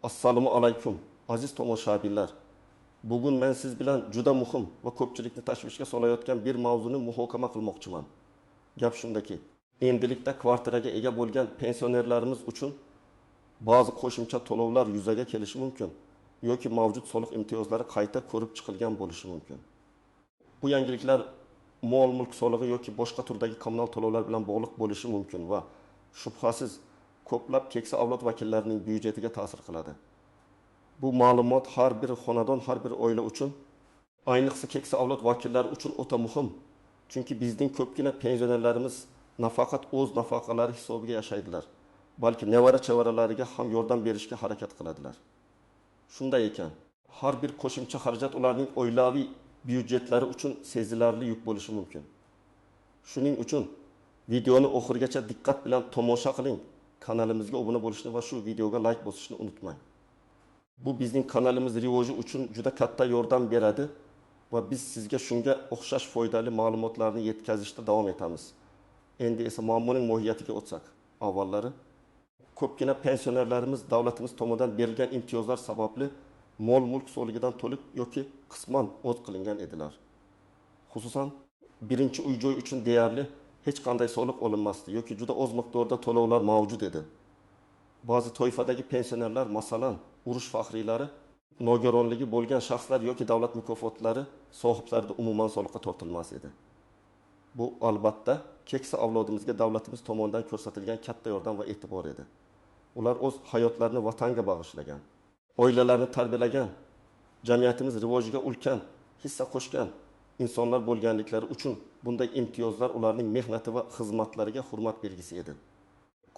Assalomu alaykum, aziz tomoshabinlar. Bugun men siz bilan juda muhim va ko'pchilikni tashvishga solayotgan bir mavzuni muhokama qilmoqchiman. Gap shundaki, endilikda kvartiraga ega bo'lgan pensionerlarimiz uchun ba'zi qo'shimcha to'lovlar yuzaga kelishi mumkin yoki mavjud soliq imtiyozlari qayta ko'rib chiqilgan bo'lishi mumkin. Bu yangiliklar mol-mulk solig'i yoki boshqa turdagi kommunal to'lovlar bilan bog'liq bo'lishi mumkin va shubhasiz ko'plab keksa avlod vakillarining byudjetiga ta'sir qiladi. Bu ma'lumot har bir xonadon, har bir oila uchun, ayniqsa keksa avlod vakillari uchun o'ta muhim. Chunki bizning ko'pgina pensionerlarimiz nafaqat o'z nafaqalari hisobiga yashaydilar, balki nevara-chevaralariga ham yordam berishga harakat qiladilar. Shunday ekan, har bir qo'shimcha xarajat ularning oilaviy byudjetlari uchun sezilarli yuk bo'lishi mumkin. Shuning uchun videoni oxirigacha diqqat bilan tomosha qiling. Kanalimizga obuna bo'lishni va shu videoga like bosishni unutmang. Bu bizning kanalimiz rivoji uchun juda katta yordam beradi va biz sizga shunga o'xshash foydali ma'lumotlarni yetkazishda davom etamiz. Endi esa muammoning mohiyatiga o'tsak. Avvallari ko'pgina pensionerlarimiz davlatimiz tomonidan berilgan imtiyozlar sababli mol-mulk soligidan to'liq yoki qisman ozod qilingan edilar. Xususan, birinchi uy-joy uchun deyarli hech qanday soliq olinmasdi yoki juda oz miqdorda to'lovlar mavjud edi. Ba'zi toifadagi pensionerlar, masalan, urush faxriylari, nogironligi bo'lgan shaxslar yoki davlat mukofotlari sohiblarida umuman soliqqa tortilmas edi. Bu albatta keksa avlodimizga davlatimiz tomonidan ko'rsatilgan katta yordam va e'tibor edi. Ular o'z hayotlarini vatanga bag'ishlagan, oilalarini tarbiyalagan, jamiyatimiz rivojiga ulkan hissa qo'shgan insonlar bo'lganliklari uchun bunday imtiyozlar ularning mehnati va xizmatlariga hurmat belgisi edi.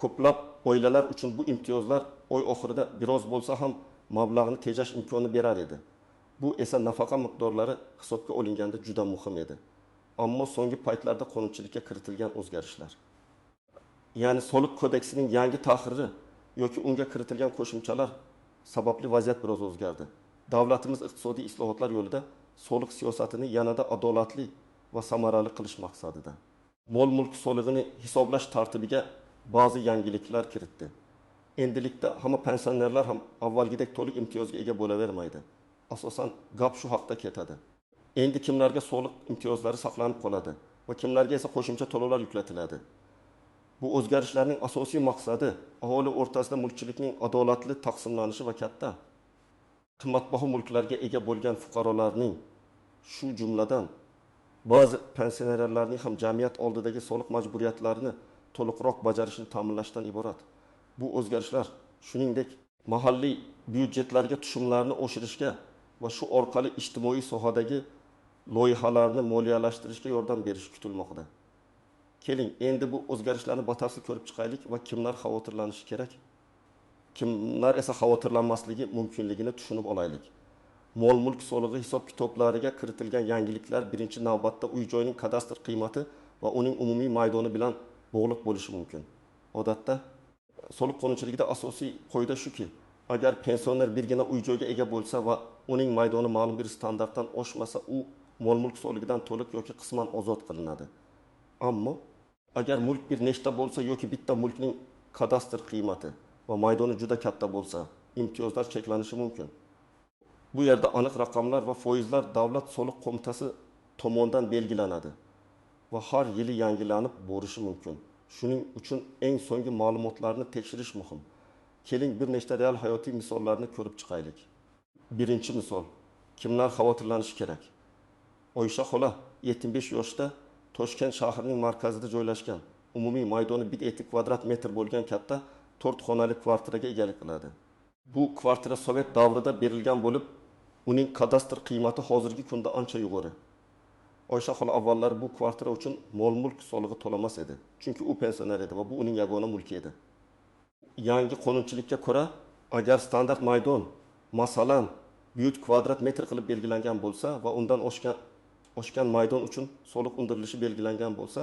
Ko'plab oilalar uchun bu imtiyozlar oy oxirida biroz bo'lsa ham mablag'ni tejash imkonini berar edi. Bu esa nafaqa miqdorlari hisobga olinganda juda muhim edi. Ammo so'nggi paytlarda qonunchilikka kiritilgan o'zgarishlar, ya'ni soliq kodeksining yangi tahriri yoki unga kiritilgan qo'shimchalar sababli vaziyat biroz o'zgardi. Davlatimiz iqtisodiy islohotlar yo'lida soliq siyosatini yanada adolatli va samarali qilish maqsadida mol-mulk solig'ini hisoblash tartibiga ba'zi yangiliklar kiritdi. Endilikda hamma pensionerlar ham avvalgidek to'liq imtiyozga ega bo'lavermaydi. Asosan gap shu haqda ketadi. Endi kimlarga soliq imtiyozlari saqlanib qoladi va kimlarga esa qo'shimcha to'lovlar yuklatiladi. Bu o'zgarishlarning asosiy maqsadi aholi o'rtasida mulkchilikning adolatli taqsimlanishi va katta qimmatbaho mulklarga ega bo'lgan fuqarolarning, shu jumladan ba'zi pensionerlarning ham jamiyat oldidagi soliq majburiyatlarini to'liqroq bajarishini ta'minlashdan iborat. Bu o'zgarishlar shuningdek mahalliy byudjetlarga tushumlarni oshirishga va shu orqali ijtimoiy sohadagi loyihalarni moliyalashtirishga yordam berishi kutilmoqda. Keling, endi bu o'zgarishlarni batafsil ko'rib chiqaylik va kimlar xavotirlanishi kerak, kimlar esa xavotirlanmasligi mumkinligini tushunib olaylik. Mol-mulk solig'i hisob-kitoblariga kiritilgan yangiliklar birinchi navbatda uy-joyning kadastr qiymati va uning umumiy maydoni bilan bog'liq bo'lishi mumkin. Odatda soliq qonunchiligida asosiy qoida shuki, agar pensioner birgina uy-joyga ega bo'lsa va uning maydoni ma'lum bir standartdan oshmasa, u mol-mulk soligidan to'liq yoki qisman ozod qilinadi. Ammo agar mulk bir nechta bo'lsa yoki bitta mulkning kadastr qiymati va maydoni juda katta bo'lsa, imtiyozlar cheklanishi mumkin. Bu yerda aniq raqamlar va foizlar Davlat soliq qo'mitasi tomonidan belgilanadi va har yili yangilanib borishi mumkin. Shuning uchun eng so'nggi ma'lumotlarni tekshirish muhim. Keling, bir nechta real hayotiy misollarni ko'rib chiqaylik. Birinchi misol. Kimlar xavotirlanishi kerak? Oysha xola 75 yoshda Toshkent shahrining markazida joylashgan, umumiy maydoni 1,2 kvadrat metr bo'lgan katta 4 xonali kvartiraga egalik qiladi. Bu kvartira sovet davrida berilgan bo'lib, uning kadastr qiymati hozirgi kunda ancha yuqori. Oysha xola avvallari bu kvartira uchun mol-mulk solig'i to'lamas edi, chunki u pensioner edi va bu uning yagona mulki edi. Yangi qonunchilikka ko'ra, agar standart maydon, masalan, 100 kvadrat metr qilib belgilangan bo'lsa va undan oshgan maydon uchun soliq undirilishi belgilangan bo'lsa,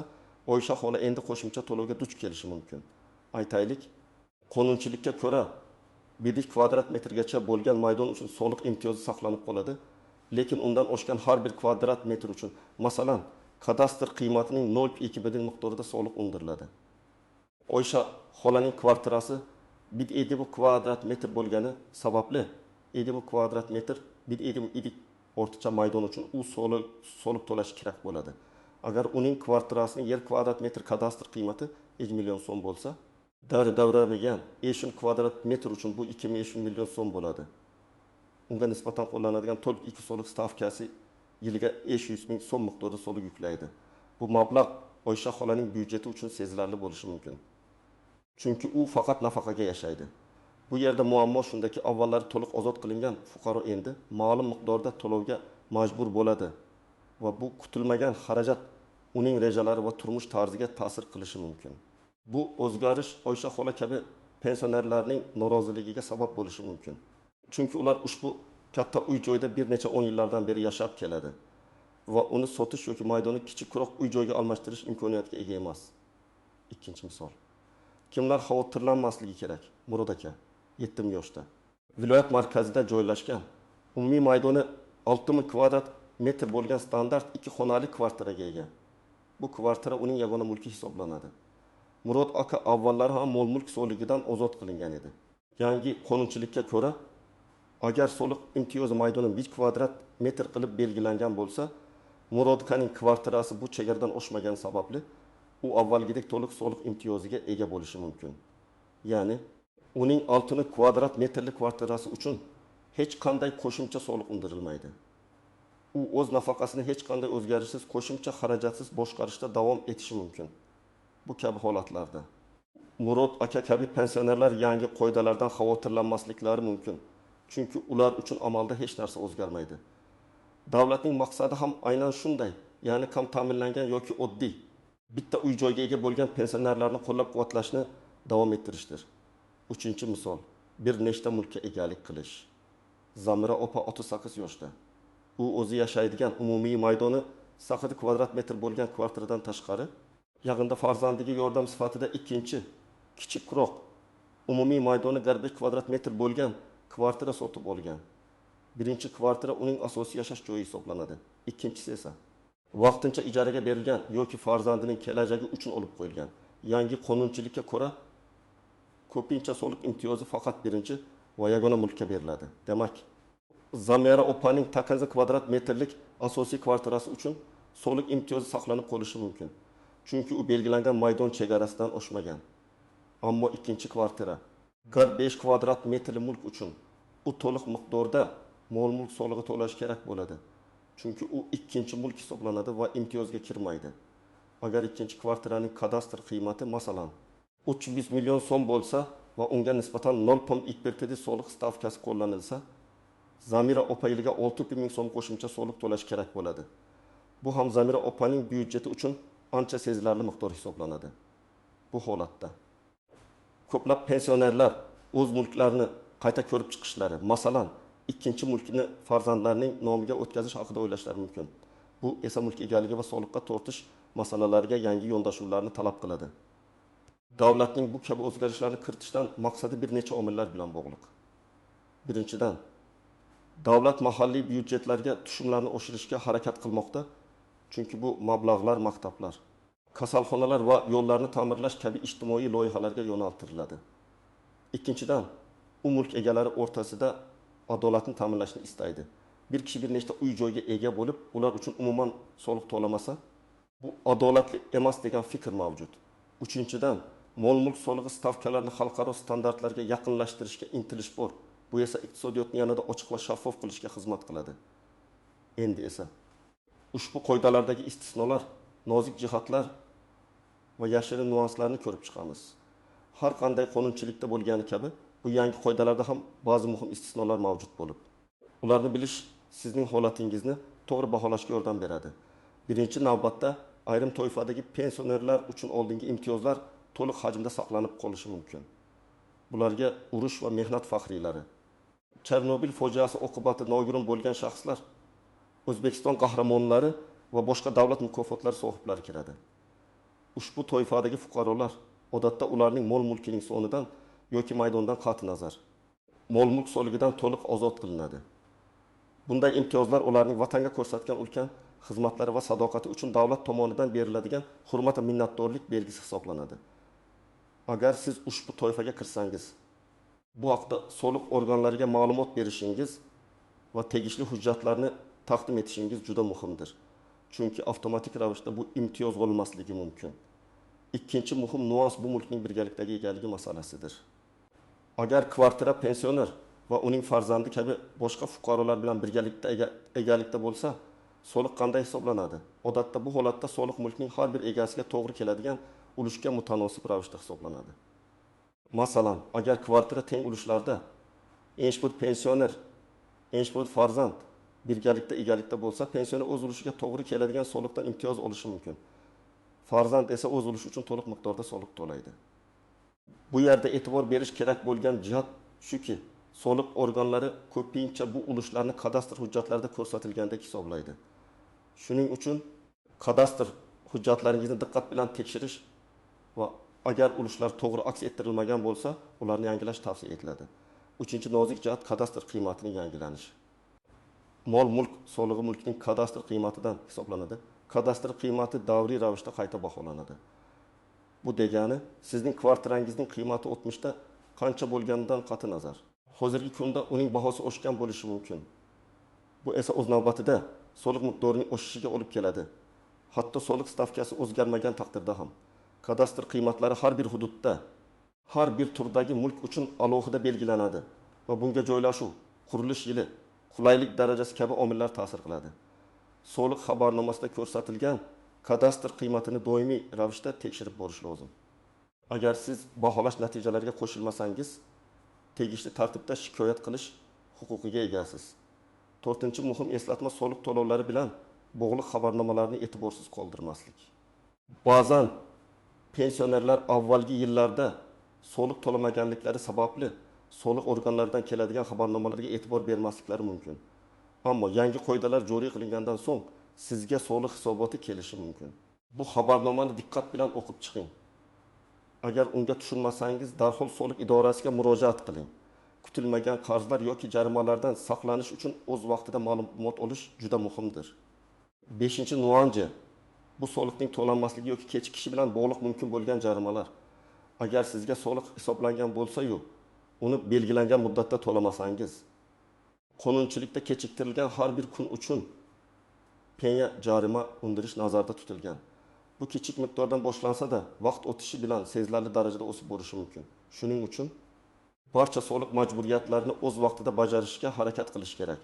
Oysha xola endi qo'shimcha to'lovga duch kelishi mumkin. Aytaylik, qonunchilikka ko'ra 1 kvadrat metrgacha bo'lgan maydon uchun soliq imtiyozi saqlanib qoladi, lekin undan oshgan har bir kvadrat metr uchun, masalan, kadastr qiymatining 0,2 miqdorida soliq undiriladi. Oysha xolaning kvartirasi 1,7 kvadrat metr bo'lgani sababli 7 kvadrat metr 1,7 idik ortiqcha maydon uchun u soliq to'lashi kerak bo'ladi. Agar uning kvartirasining yer kvadrat metr kadastr qiymati 1 million so'm bo'lsa, davra-davra 5 kvadrat metr uchun bu 2,5 million so'm bo'ladi. Unga nisbatan qo'llanadigan to'liq 2 soliq stavkasi yiliga 500 ming so'm miqdorida soliq yuklaydi. Bu mablag' Oysha xolaning byudjeti uchun sezilarli bo'lishi mumkin. Chunki u faqat nafaqaga yashaydi. Bu yerda muammo shundaki, avvallari to'liq ozod qilingan fuqaro endi ma'lum miqdorda to'lovga majbur bo'ladi va bu kutilmagan xarajat uning rejalari va turmush tarziga ta'sir qilishi mumkin. Bu o'zgarish Oysha xola kabi pensionerlarning noroziligiga sabab bo'lishi mumkin. Chunki ular ushbu katta uy joyda bir necha 10 yillardan beri yashab keladi va uni sotish yoki maydonni kichikroq uy joyga almashtirish imkoniyatiga ega emas. Ikkinchi misol. Kimlar xavotirlanmasligi kerak? Murod aka 7 yoshda. Viloyat markazida joylashgan, umumiy maydoni 6000 kvadrat metr bo'lgan standart 2 xonali kvartiraga ega. Bu kvartira uning yagona mulki hisoblanadi. Murod aka avvallari ham mol-mulk soligidan ozod qilingan edi. Yangi qonunchilikka ko'ra, agar soliq imtiyozi maydoni 1 kvadrat metr qilib belgilangan bo'lsa, Murod akaning kvartirasi bu chegaradan oshmagan sababli u avvalgidek to'liq soliq imtiyoziga ega bo'lishi mumkin. Ya'ni uning 6 kvadrat metrli kvartirasi uchun hech qanday qo'shimcha soliq undirilmaydi. U o'z nafaqasini hech qanday o'zgarishsiz, qo'shimcha xarajatsiz boshqarishda davom etishi mumkin. Bu kabi holatlarda Murod aka kabi pensionerlar yangi qoidalardan xavotirlanmasliklari mumkin. Chunki ular uchun amalda hech narsa o'zgarmaydi. Davlatning maqsadi ham aynan shunday, ya'ni kam ta'minlangan yoki oddiy bitta uy joyga ega bo'lgan pensionerlarni qo'llab-quvvatlashni davom ettirishdir. Uchinchi misol, bir nechta mulkka egalik qilish. Zamira opa 38 yoshda. U o'zi yashaydigan umumiy maydoni 8 kvadrat metr bo'lgan kvartiradan tashqari, yaqinda farzandiga yordam sifatida ikkinchi kichikroq umumiy maydoni 45 kvadrat metr bo'lgan kvartira sotib olgan. Birinchi kvartira uning asosiy yashash joyi hisoblanadi. Ikkinchisi esa vaqtincha ijaraga berilgan yoki farzandining kelajagi uchun olib qo'yilgan. Yangi qonunchilikka ko'ra ko'pincha soliq imtiyozi faqat birinchi va yagona mulkka beriladi. Demak, Zamira opaning 8 kvadrat metrlik asosiy kvartirasi uchun soliq imtiyozi saqlanib qolishi mumkin. Chunki u belgilangan maydon chegarasidan oshmagan. Ammo ikkinchi kvartira 45 kvadrat metrli mulk uchun u to'liq miqdorda mol-mulk solig'i to'lash kerak bo'ladi. Chunki u ikkinchi mulk hisoblanadi va imtiyozga kirmaydi. Agar ikkinchi kvartiraning kadastr qiymati masalan 300 million so'm bo'lsa va unga nisbatan 0.2 soliq stavkasi qo'llanilsa, Zamira opa yiliga 6 ming so'm qo'shimcha soliq to'lash kerak bo'ladi. Bu ham Zamira opaning byudjeti uchun ancha sezilarli miqdor hisoblanadi. Bu holatda ko'plab pensionerlar o'z mulklarini qayta ko'rib chiqishlari, masalan, ikkinchi mulkni farzandlarining nomiga o'tkazish haqida o'ylashlari mumkin. Bu esa mulk egaligi va soliqqa tortish masalalariga yangi yondashuvlarni talab qiladi. Davlatning bu kabi o'zgarishlarni kiritishdan maqsadi bir necha omillar bilan bog'liq. Birinchidan, davlat mahalliy byudjetlarga tushumlarni oshirishga harakat qilmoqda, chunki bu mablag'lar maktablar, kasalxonalar va yo'llarni ta'mirlash kabi ijtimoiy loyihalarga yo'naltiriladi. Ikkinchidan, u mulk egalari o'rtasida adolatni ta'minlashni istaydi. Bir kishi bir nechta uy joyga ega bo'lib, ular uchun umuman soliq to'lamasa, bu adolatli emas degan fikr mavjud. Uchinchidan, mol-mulk solig'i stavkalarini xalqaro standartlarga yaqinlashtirishga intilish bor. Bu esa iqtisodiyotni yanada ochiq va shaffof qilishga xizmat qiladi. Endi esa ushbu qoidalardagi istisnolar, nozik jihatlar va yashirin nuanslarni ko'rib chiqamiz. Har qanday qonunchilikda bo'lgani kabi, bu yangi qoidalarda ham ba'zi muhim istisnolar mavjud bo'lib, ularni bilish sizning holatingizni to'g'ri baholashga yordam beradi. Birinchi navbatda ayrim toifadagi pensionerlar uchun oldingi imtiyozlar to'liq hajmda saqlanib qolishi mumkin. Bularga urush va mehnat faxriylari, Chernobil fojiasi oqibatida nogiron bo'lgan shaxslar, O'zbekiston qahramonlari va boshqa davlat mukofotlari sohiblari kiradi. Ushbu toifadagi fuqarolar odatda ularning mol-mulkining sonidan yoki maydondan qat'i nazar mol-mulk soligidan to'liq ozod qilinadi. Bunday imtiyozlar ularning vatanga ko'rsatgan ulkan xizmatlari va sadoqati uchun davlat tomonidan beriladigan hurmat va minnatdorlik belgisi hisoblanadi. Agar siz ushbu toifaga kirsangiz, Bu haqda soliq organlariga ma'lumot berishingiz va tegishli hujjatlarni taqdim etishingiz juda muhimdir. Chunki avtomatik ravishda bu imtiyoz olmasligi mumkin. Ikkinchi muhim nuans bu mulkning birgalikdagi egaligi masalasidir. Agar kvartira pensioner va uning farzandi kabi boshqa fuqarolar bilan birgalikda egalikda bo'lsa, soliq qanday hisoblanadi? Odatda bu holatda soliq mulkning har bir egasiga to'g'ri keladigan ulushga mutanosib ravishda hisoblanadi. Masalan, agar kvartira teng ulushlarda bir pensioner, bir farzand birgalikda egalikda bo'lsa, pensioner o'z ulushiga to'g'ri keladigan soliqdan imtiyoz olishi mumkin. Farzand esa o'z ulushi uchun to'liq miqdorda soliq to'laydi. Bu yerda e'tibor berish kerak bo'lgan jihat shuki, soliq organlari ko'pincha bu ulushlarni kadastr hujjatlarida ko'rsatilgandek hisoblaydi. Shuning uchun kadastr hujjatlaringizni diqqat bilan tekshirish va agar ulushlar to'g'ri aks ettirilmagan bo'lsa, ularni yangilash tavsiya etiladi. Uchinchi nozik jihat kadastr qiymatining yangilanishi. Mol-mulk solig'i mulkning kadastr qiymatidan hisoblanadi. Kadastr qiymati davriy ravishda qayta baholanadi. Bu degani sizning kvartirangizning qiymati o'tmishda qancha bo'lganidan qat'i nazar, hozirgi kunda uning bahosi oshgan bo'lishi mumkin. Bu esa o'z navbatida soliq miqdorining oshishiga olib keladi. Hatto soliq stavkasi o'zgarmagan taqdirda ham kadastr qiymatlari har bir hududda, har bir turdagi mulk uchun alohida belgilanadi va bunga joylashuv, qurilish yili, qulaylik darajasi kabi omillar ta'sir qiladi. Soliq xabarnomasida ko'rsatilgan kadastr qiymatini doimiy ravishda tekshirib borish lozim. Agar siz baholash natijalariga qo'shilmasangiz, tegishli tartibda shikoyat qilish huquqiga egasiz. To'rtinchi muhim eslatma soliq to'lovlari bilan bog'liq xabarnomalarni e'tiborsiz qoldirmaslik. Ba'zan pensionerlar avvalgi yillarda soliq to'lamaganliklari sababli soliq organlaridan keladigan xabarnomalarga e'tibor bermasliklari mumkin. Ammo yangi qoidalar joriy qilingandan so'ng sizga soliq hisoboti kelishi mumkin. Bu xabarnomani diqqat bilan o'qib chiqing. Agar unga tushunmasangiz, darhol soliq idorasiga murojaat qiling. Kutilmagan qarzlar yoki jarimalardan saqlanish uchun o'z vaqtida ma'lumot olish juda muhimdir. 5. Nuansi bu soliqning to'lanmasligi yoki kechikishi bilan bog'liq mumkin bo'lgan jarimalar. Agar sizga soliq hisoblangan bo'lsa-yu, uni belgilangan muddatda to'lamasangiz, qonunchilikda kechiktirilgan har bir kun uchun penya jarima undirish nazarda tutilgan. Bu kichik miqdordan boshlansa-da, vaqt o'tishi bilan sezilarli darajada o'sib borishi mumkin. Shuning uchun barcha soliq majburiyatlarini o'z vaqtida bajarishga harakat qilish kerak.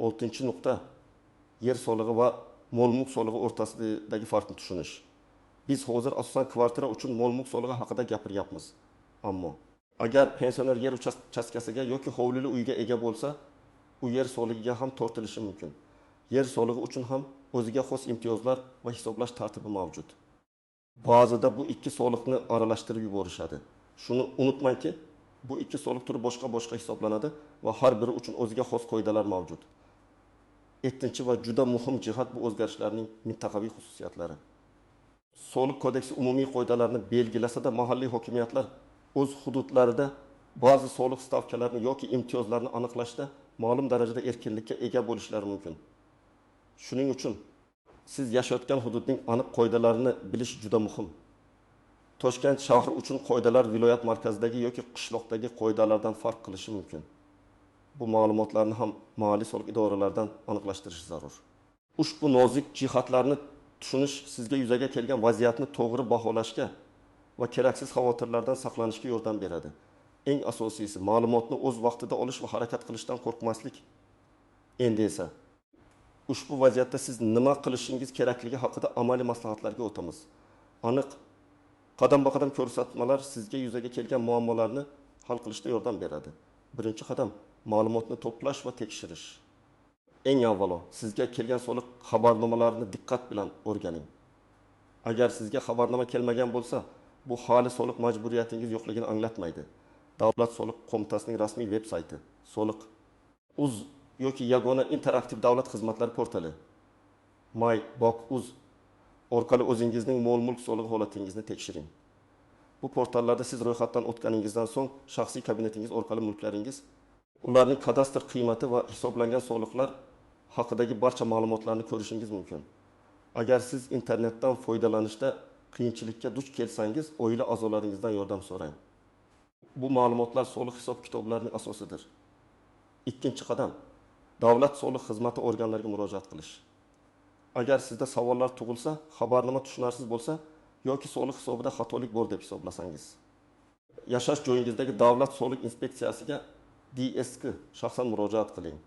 6-nuqta yer solig'i va mol-mulk solig'i o'rtasidagi farqni tushunish. Biz hozir asosan kvartira uchun mol-mulk solig'i haqida gapiryapmiz. Ammo agar pensioner yer uchastkasiga yoki hovlili uyga ega bo'lsa, u yer solig'iga ham tortilishi mumkin. Yer solig'i uchun ham o'ziga xos imtiyozlar va hisoblash tartibi mavjud. Ba'zida bu ikki soliqni aralashtirib yuborishadi. Shuni unutmangki, bu ikki soliq turi boshqa-boshqa hisoblanadi va har biri uchun o'ziga xos qoidalar mavjud. 7. Va juda muhim jihat bu o'zgarishlarning mintaqaviy xususiyatlari. Soliq kodeksi umumiy qoidalarni belgilasa-da, mahalliy hokimiyatlar o'z hududlarida ba'zi soliq stavkalarini yoki imtiyozlarni aniqlashda ma'lum darajada erkinlikka ega bo'lishlari mumkin. Shuning uchun siz yashayotgan hududning aniq qoidalarini bilish juda muhim. Toshkent shahri uchun qoidalar viloyat markazidagi yoki qishloqdagi qoidalardan farq qilishi mumkin. Bu ma'lumotlarni ham mahalliy soliq idoralaridan aniqlashtirish zarur. Ushbu nozik jihatlarni tushunish sizga yuzaga kelgan vaziyatni to'g'ri baholashga va keraksiz xavotirlardan saqlanishga yordam beradi. Eng asosiysi ma'lumotni o'z vaqtida olish va harakat qilishdan qo'rqmaslik. Endi esa ushbu vaziyatda siz nima qilishingiz kerakligi haqida amaliy maslahatlarga o'tamiz. Aniq qadam-ba-qadam ko'rsatmalar sizga yuzaga kelgan muammolarni hal qilishda yordam beradi. Birinchi qadam ma'lumotni to'plash va tekshirish. Eng avvalo sizga kelgan soliq xabarnomalarini diqqat bilan o'rganing. Agar sizga xabarnoma kelmagan bo'lsa, bu hali soliq majburiyatingiz yo'qligini anglatmaydi. Davlat soliq qo'mitasining rasmiy veb sayti, soliq uz yoki yagona interaktiv davlat xizmatlari portali my.bok.uz orqali o'zingizning mol-mulk solig'i holatingizni tekshiring. Bu portallarda siz ro'yxatdan o'tganingizdan so'ng shaxsiy kabinetingiz orqali mulklaringiz, ularning kadastr qiymati va hisoblangan soliqlar haqidagi barcha ma'lumotlarni ko'rishingiz mumkin. Agar siz internetdan foydalanishda qiyinchilikka duch kelsangiz, oila a'zolaringizdan yordam so'rang. Bu ma'lumotlar soliq hisob-kitoblarining asosidir. Ikkinchi qadam: davlat soliq xizmati organlariga murojaat qilish. Agar sizda savollar tug'ilsa, xabarnoma tushunarsiz bo'lsa yoki soliq hisobida xatolik bor deb hisoblasangiz, yashash joyingizdagi davlat soliq inspeksiyasiga DSK shaxsan murojaat qiling.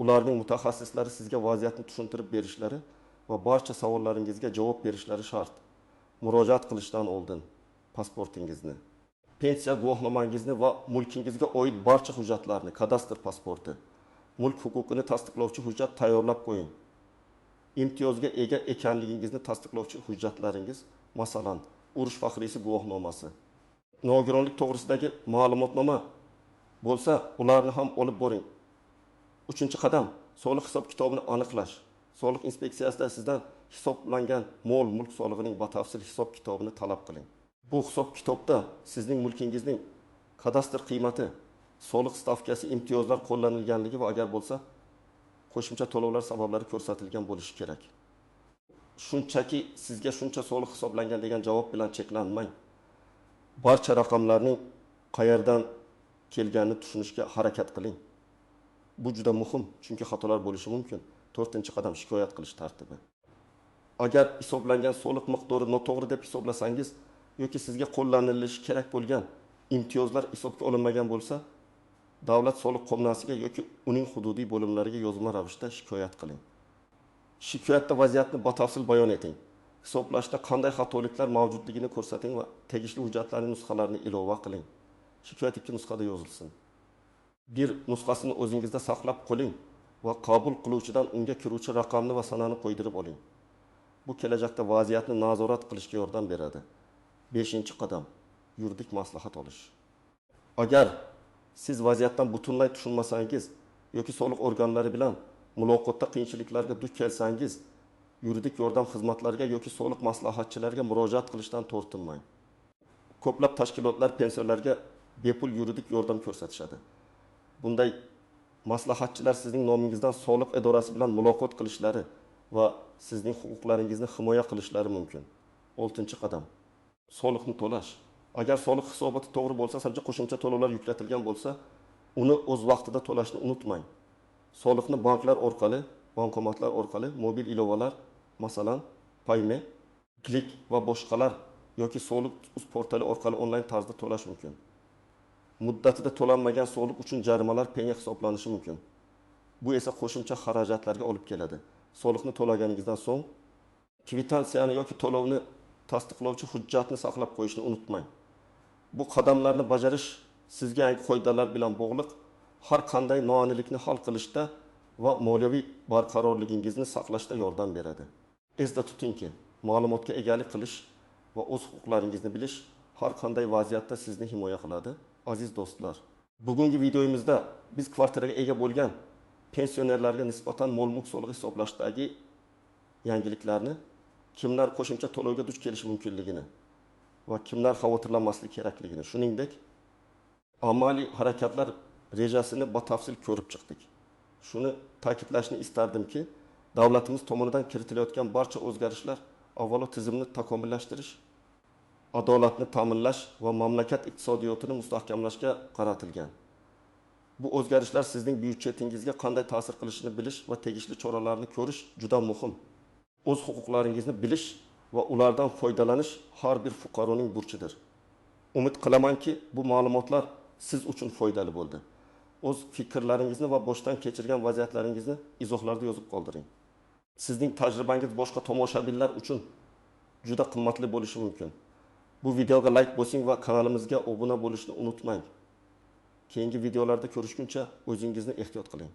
Ularning mutaxassislari sizga vaziyatni tushuntirib berishlari va barcha savollaringizga javob berishlari shart. Murojaat qilishdan oldin pasportingizni, pensiya guvohnomangizni va mulkingizga oid barcha hujjatlarni, kadastr pasporti, mulk huquqini tasdiqlovchi hujjat tayyorlab qo'ying. Imtiyozga ega ekanligingizni tasdiqlovchi hujjatlaringiz, masalan, urush faxriysi guvohnomasi, nogironlik to'g'risidagi ma'lumotnoma bo'lsa, ularni ham olib boring. Uchinchi qadam: soliq hisob-kitobini aniqlash. Soliq inspeksiyasida sizdan hisoblangan mol-mulk solig'ining batafsil hisob-kitobini talab qiling. Bu hisob-kitobda sizning mulkingizning kadastr qiymati, soliq stavkasi, imtiyozlar qo'llanilganligi va agar bo'lsa, qo'shimcha to'lovlar sabablari ko'rsatilgan bo'lishi kerak. Shunchaki sizga shuncha soliq hisoblangan degan javob bilan cheklanmang. Barcha raqamlarning qayerdan kelganini tushunishga harakat qiling. Bu juda muhim, chunki xatolar bo'lishi mumkin. To'rtinchi qadam: shikoyat qilish tartibi. Agar hisoblangan soliq miqdori noto'g'ri deb hisoblasangiz yoki sizga qo'llanilishi kerak bo'lgan imtiyozlar hisobga olinmagan bo'lsa, davlat soliq qo'mitasiga yoki uning hududiy bo'limlariga yozma ravishda shikoyat qiling. Shikoyatda vaziyatni batafsil bayon eting. Hisoblashda qanday xatoliklar mavjudligini ko'rsating va tegishli hujjatlarning nusxalarini ilova qiling. Shikoyat 2 nusxada yozilsin. Bir nusxasini o'zingizda saqlab qoling va qabul qiluvchidan unga kiruvchi raqamni va sanani qo'ydirib oling. Bu kelajakda vaziyatni nazorat qilishga yordam beradi. 5-qadam: yuridik maslahat olish. Agar siz vaziyatdan butunlay tushunmasangiz yoki soliq organlari bilan muloqotda qiyinchiliklarga duch kelsangiz, yuridik yordam xizmatlariga yoki soliq maslahatchilariga murojaat qilishdan tortinmang. Ko'plab tashkilotlar pensionerlarga bepul yuridik yordam ko'rsatishadi. Bunday maslahatchilar sizning nomingizdan soliq idorasi bilan muloqot qilishlari va sizning huquqlaringizni himoya qilishlari mumkin. 6-qadam: soliqni to'lash. Agar soliq hisoboti to'g'ri bo'lsa, sizga qo'shimcha to'lovlar yuklatilgan bo'lsa, uni o'z vaqtida to'lashni unutmang. Soliqni banklar orqali, bankomatlar orqali, mobil ilovalar, masalan, Payme, Click va boshqalar yoki soliq.uz portali orqali onlayn tarzda to'lash mumkin. Muddatida to'lanmagan soliq uchun jarimalar penya hisoblanishi mumkin. Bu esa qo'shimcha xarajatlarga olib keladi. Soliqni to'laganingizdan so'ng kvitansiyani yoki to'lovni tasdiqlovchi hujjatni saqlab qo'yishni unutmang. Bu qadamlarni bajarish sizga yangi qoidalar bilan bog'liq har qanday noaniqlikni hal qilishda va moliyaviy barqarorligingizni saqlashda yordam beradi. Esda tutingki, ma'lumotga egalik qilish va o'z huquqlaringizni bilish har qanday vaziyatda sizni himoya qiladi. Aziz do'stlar, bugungi videomizda biz kvartiraga ega bo'lgan pensionerlarga nisbatan mol-mulk solig'i hisoblashdagi yangiliklarni, kimlar qo'shimcha to'lovga duch kelishi mumkinligini va kimlar xavotirlanmasligi kerakligini, shuningdek amaliy harakatlar rejasini batafsil ko'rib chiqdik. Shuni ta'kidlashni istardimki, davlatimiz tomonidan kiritilayotgan barcha o'zgarishlar avvalo tizimni takomillashtirish, adolatni ta'minlash va mamlakat iqtisodiyotini mustahkamlashga qaratilgan. Bu o'zgarishlar sizning byudjetingizga qanday ta'sir qilishini bilish va tegishli choralarni ko'rish juda muhim. O'z huquqlaringizni bilish va ulardan foydalanish har bir fuqaroning burchidir. Umid qilamanki, bu ma'lumotlar siz uchun foydali bo'ldi. O'z fikrlaringizni va boshdan kechirgan vaziyatlaringizni izohlarda yozib qoldiring. Sizning tajribangiz boshqa tomoshabinlar uchun juda qimmatli bo'lishi mumkin. Bu videoga like bosing va kanalimizga obuna bo'lishni unutmang. Keyingi videolarda ko'rishguncha o'zingizni ehtiyot qiling.